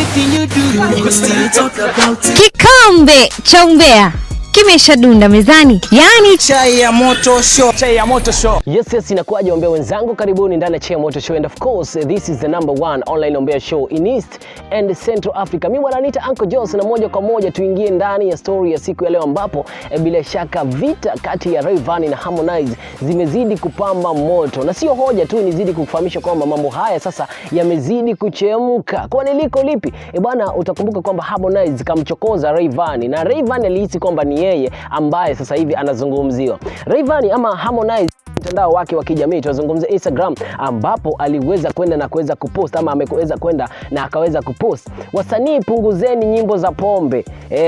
Anything you do, we go still talk about it. Kikombe cha umbea kimeshadunda mezani, yaani Chai ya Moto Show. Chai ya Moto Show. Yes, inakuwaje ombea wenzangu, karibuni ndani ya Chai ya Moto Show, and of course this is the number one online ombea show in East and Central Africa. Mimi wananiita Uncle Jose, na moja kwa moja tuingie ndani ya story ya siku ya leo ambapo bila shaka vita kati ya Rayvanny na Harmonize zimezidi kupamba moto, na sio hoja tu, nizidi kukufahamisha kwamba mambo haya sasa yamezidi kuchemka. Kwa liko lipi? E bwana, utakumbuka kwamba Harmonize kamchokoza Rayvanny na Rayvanny alihisi kwamba ni yeye ambaye sasa hivi anazungumziwa. Rayvanny ama Harmonize, mtandao wake wa kijamii, tunazungumzia Instagram, ambapo aliweza kwenda na kuweza kupost ama ameweza kwenda na akaweza kupost, "Wasanii punguzeni nyimbo za pombe.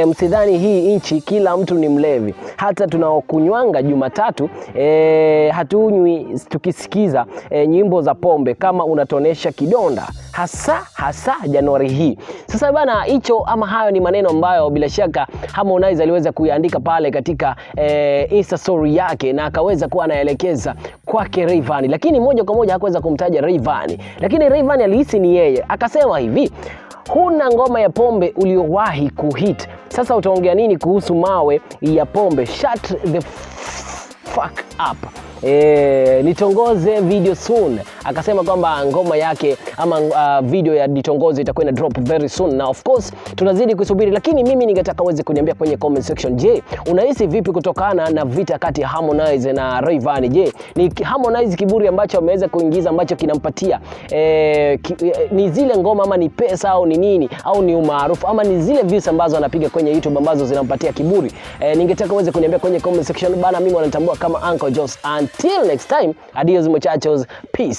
Msidhani hii nchi kila mtu ni mlevi, hata tunaokunywanga Jumatatu hatunywi tukisikiza nyimbo za pombe kama unatonesha kidonda, hasa hasa Januari hii." Sasa bana, hicho ama hayo ni maneno ambayo bila shaka Harmonize aliweza kuiandika pale katika Insta story yake na akaweza kuwa anaelekeza kwake Rayvanny, lakini moja kwa moja hakuweza kumtaja Rayvanny, lakini Rayvanny alihisi ni yeye, akasema hivi, "Huna ngoma ya pombe uliowahi kuhit, sasa utaongea nini kuhusu mawe ya pombe? Shut the fuck up. Nitongoze video soon." Akasema kwamba ngoma yake ama video ya Nitongoze itakuwa ina drop very soon, na of course tunazidi kusubiri, lakini mimi ningetaka uweze kuniambia kwenye comment section, je, unahisi vipi kutokana na vita kati ya Harmonize na Rayvanny? Je, ni Harmonize kiburi ambacho ameweza kuingiza ambacho kinampatia ni zile ngoma ama ni pesa au ni nini au ni umaarufu ama ni zile views ambazo anapiga kwenye YouTube ambazo zinampatia kiburi? Ningetaka uweze kuniambia kwenye comment section bana. Mimi wanatambua kama Uncle Jos. Until next time, adios muchachos, peace.